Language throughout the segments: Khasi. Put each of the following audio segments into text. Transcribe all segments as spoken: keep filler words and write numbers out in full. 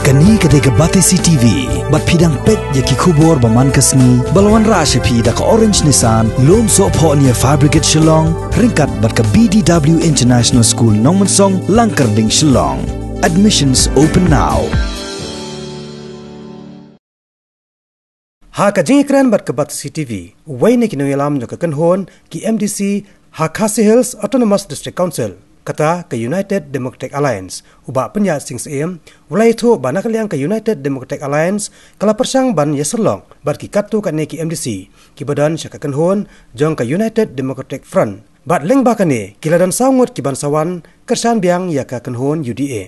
Kane ka dei ka Batesi T V, bad phi dang peit ïa ki khubor ba man ka sngi, ba la wanrah sha phi da ka Orange Nissan, Lumsohphohnia Fabricate Shillong, ryngkat bad ka B D W International School Nongmensong, Langkyrding, Shillong. Admissions open now. Ha ka jingïakren bad ka Batesi T V, uwei na ki nongïalam jong ka kynhun ki M D C ha Khasi Hills Autonomous District Council, kata ka United Democratic Alliance, u Bah Pynïaid Sing Syiem, u la ïathuh ba na ka liang ka United Democratic Alliance ka la pyrshang ban ïasyllok bad ki katto katne ki M D C kiba don sha ka kynhun jong ka United Democratic Front. Bad lyngba kane ki la don saw ngut ki ban sa wan kyrshan biang ïa ka kynhun U D A.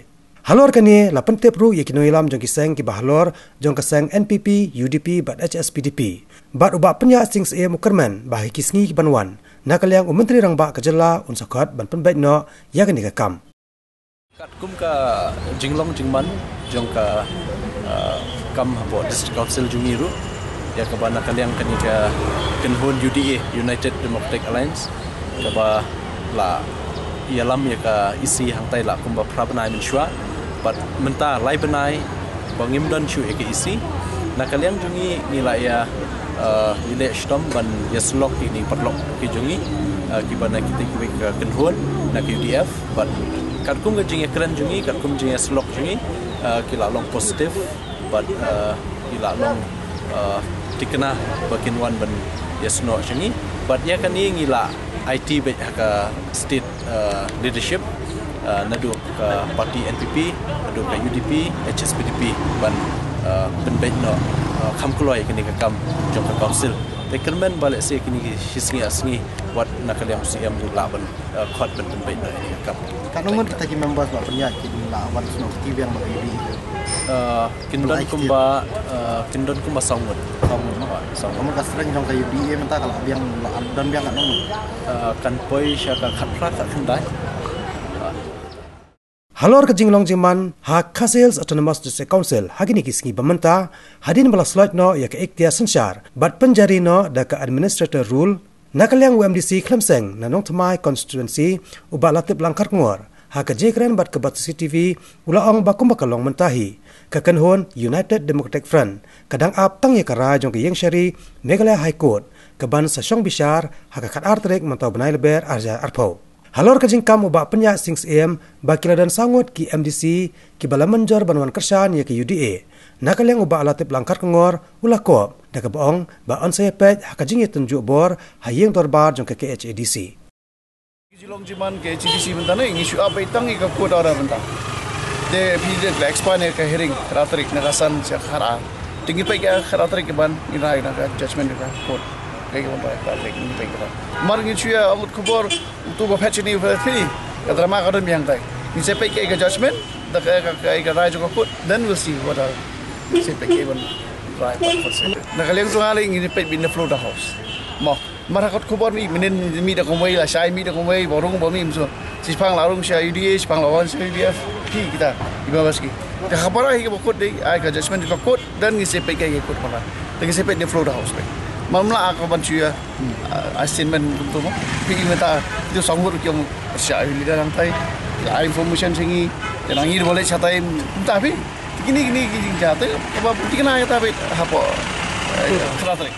Halor kane la pyntip ruh ïa ki nongïalam jong ki seng kiba halor jong ka seng N P P, U D P bad H S P D P. Bad u Bah Pynïaid Sing Syiem u kyrmen ba ha ki sngi kiban wan, na ka liang u Myntri Rangbah ka jylla un sa khot ban pynbeit noh ïa kane ka kam. Katkum ka jinglong jingman jong ka, ah, kam hapoh District Council jong ngi ruh, ïa kaba na ka liang kane ka kynhun U D A, United Democratic Alliance, kaba la ïalam ïa ka E C hangtai la kumba phra bnai mynshuwa, bad mynta lai bnai ba ngim don shuh ïa ka E C. Na ka liang jong ngi ngi la ïa, eh, ïaleh shitom ban ïasyllok ïa kine ki paralok ki jong ngi, eh, kiba na kitei kiwei ka kynhun na ka U D F, bad katkum ka jingïakren jong ngi, katkum jingïasyllok jong ngi, eh, ki la long positive, bad, eh, ki la long, eh, thikna ba kin wan ban ïasnoh jong ngi. Bad ïa kane ngi la aiti beit ha ka state, eh, leadership, eh, naduh ka party N P P, naduh ka U D P, H S P D P, ban, eh, pynbeit noh, eh, kham kloi kane ka kam jong ka council. Te kyrmen ba lehse kine ki shi sngi ar sngi wat na ka liang u C M u lah ban, eh, khot ban pynbeit noh ïa kane ka kam. Katno ngut kita ki members Bah Pynïaid kin lah wan snoh kti biang bad ka U D A? Eh, kin don kumba, eh, kin don kumba saw ngut. Saw ngut, no? Saw ngut. Namar ka strength jong ka U D A mynta ka lah biang, lah don biang katno ngut? Eh, kan poi sha ka khatphra khatkhyndai. Halor ka jinglong jingman ha Khasi Hills Autonomous District Council ha kine ki sngi ba mynta, hadien ba la sloit noh ïa ka iktiar synshar bad pynjari noh da ka Administrator Rule, na ka liang u M D C khlem seng na Nongthymmai Constituency, u Bah Latiplang Kharkongor, ha ka jingïakren bad ka Batesi T V, u la ong ba kumba ka long mynta hi, ka kynhun United Democratic Front ka dang ap tang ïa ka rai jong ka Ïingshari Meghalaya High Court, kaban sa shong bishar ha ka khatar tarik mynta u bnai Lber arhajar arphew. Halor ka jingkam u Bah Pynïaid Sing Syiem ba ki la don saw ngut ki M D C kiba la mynjur ban wan kyrshan ïa ka U D A, na ka liang u Bah Latiplang Kharkongor u la kob da kaba ong ba un sa ïapeit ha ka jingïatynjuh bor ha ïing dorbar jong ka K H A D C. Jinglong jingman K H A D C mynta ne ngi shu ap beit tang ïa ka court order mynta. Te phi dei la expand ïa ka hearing khatar tarik na ka san sha khatar. Te ngi peit ka khatar tarik ka ban ngi rai na ka judgment ka court. Ka ban rai khatar tarik ngi peit ka. Mar ngi shu ïa ong khubor utu ba phet shini ba phet shini, ka drama ka don biang tai. Ngi sa peit ka judgment da ka, ka, ka, ka rai jong ka court, then we'll see what are, ngi sa peit ka ban rai ba ka court sa peit. Na ka liang jong nga lei ngi peit beit na floor of the house. Mo, mar ha kot khubor mi, mynnin mi da kumwei, lashai mi da kumwei, ba rung ba mi msu. Shiphang la rung sha U D A, shiphang la wan sha U D F. Phi kita, i ba baski. Ka khabar hi ka ba court dei, ai ka judgment ka court, then ngi sa peit ka court ba. Then ngi sa peit na floor of the house peit. Mar mla ka ban shu ïa, ah, statement kumtu mo. Phi mynta, itu song hur ki ong sha U D A nang tai. Ai information sha ngi, te nang ngi ba leit shatai, mynta phi. Kine, kine, kine, kine, te, ba, kine kita peit, hapoh, eh, khatar tarik.